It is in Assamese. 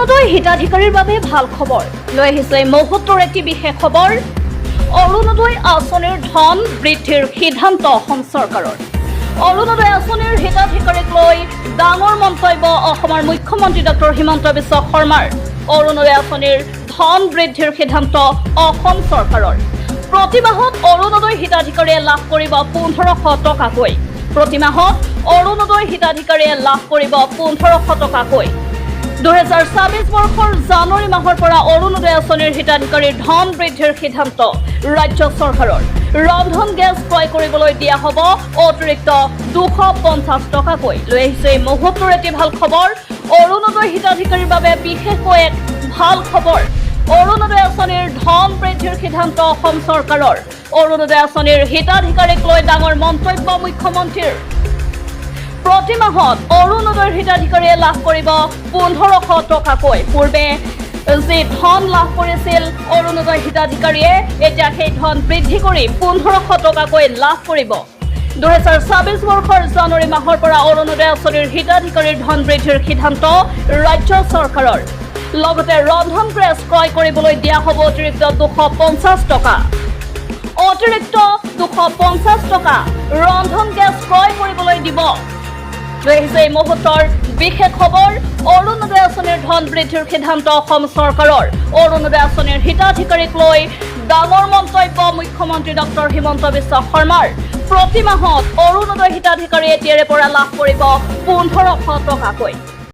অৰুণোদয় হিতাধিকাৰীৰ বাবে ভাল খবৰ। লৈ আহিছে এই মুহূৰ্তৰ এটি বিশেষ খবৰ। অৰুণোদয় আঁচনিৰ ধন বৃদ্ধিৰ সিদ্ধান্ত অসম চৰকাৰৰ। অৰুণোদয় আঁচনিৰ হিতাধিকাৰীক লৈ ডাঙৰ মন্তব্য অসমৰ মুখ্যমন্ত্ৰী ডক্টৰ হিমন্ত বিশ্ব শৰ্মাৰ। অৰুণোদয় আঁচনিৰ ধন বৃদ্ধিৰ সিদ্ধান্ত অসম চৰকাৰৰ। প্ৰতিমাহত অৰুণোদয় হিতাধিকাৰীয়ে লাভ কৰিব 1500 টকাকৈ। প্ৰতিমাহত অৰুণোদয় হিতাধিকাৰীয়ে লাভ কৰিব 1500 টকাকৈ। 2026 বৰ্ষৰ জানুৱাৰী মাহৰ পৰা অৰুণোদয় আঁচনিৰ হিতাধিকাৰীৰ ধন বৃদ্ধিৰ সিদ্ধান্ত ৰাজ্য চৰকাৰৰ। ৰন্ধন গেছ ক্ৰয় কৰিবলৈ দিয়া হ'ব অতিৰিক্ত 250 টকাকৈ। লৈ আহিছে এই মুহূৰ্তৰ এটি ভাল খবৰ। অৰুণোদয় হিতাধিকাৰীৰ বাবে বিশেষকৈ এক ভাল খবৰ। অৰুণোদয় আঁচনিৰ ধন বৃদ্ধিৰ সিদ্ধান্ত অসম চৰকাৰৰ। অৰুণোদয় আঁচনিৰ হিতাধিকাৰীক লৈ ডাঙৰ মন্তব্য মুখ্যমন্ত্ৰীৰ। প্ৰতি মাহত অৰুণোদয়ৰ হিতাধিকাৰীয়ে লাভ কৰিব 1500 টকাকৈ। পূৰ্বে যি ধন লাভ কৰিছিল অৰুণোদয় হিতাধিকাৰীয়ে, এতিয়া সেই ধন বৃদ্ধি কৰি 1500 টকাকৈ লাভ কৰিব। 2026 বৰ্ষৰ জানুৱাৰী মাহৰ পৰা অৰুণোদয় আঁচনিৰ হিতাধিকাৰীৰ ধন বৃদ্ধিৰ সিদ্ধান্ত ৰাজ্য চৰকাৰৰ। লগতে ৰন্ধন গেছ ক্ৰয় কৰিবলৈ দিয়া হ'ব অতিৰিক্ত 250 টকা। অতিৰিক্ত 250 টকা ৰন্ধন গেছ ক্ৰয় কৰিবলৈ দিব। লৈ আহিছে এই মুহূৰ্তৰ বিশেষ খবৰ। অৰুণোদয় আঁচনিৰ ধন বৃদ্ধিৰ সিদ্ধান্ত অসম চৰকাৰৰ। অৰুণোদয় আঁচনিৰ হিতাধিকাৰীক লৈ ডাঙৰ মন্তব্য মুখ্যমন্ত্ৰী ডক্টৰ হিমন্ত বিশ্ব শৰ্মাৰ। প্ৰতি মাহত অৰুণোদয় হিতাধিকাৰীয়ে এতিয়াৰে পৰা লাভ কৰিব 1500 টকাকৈ।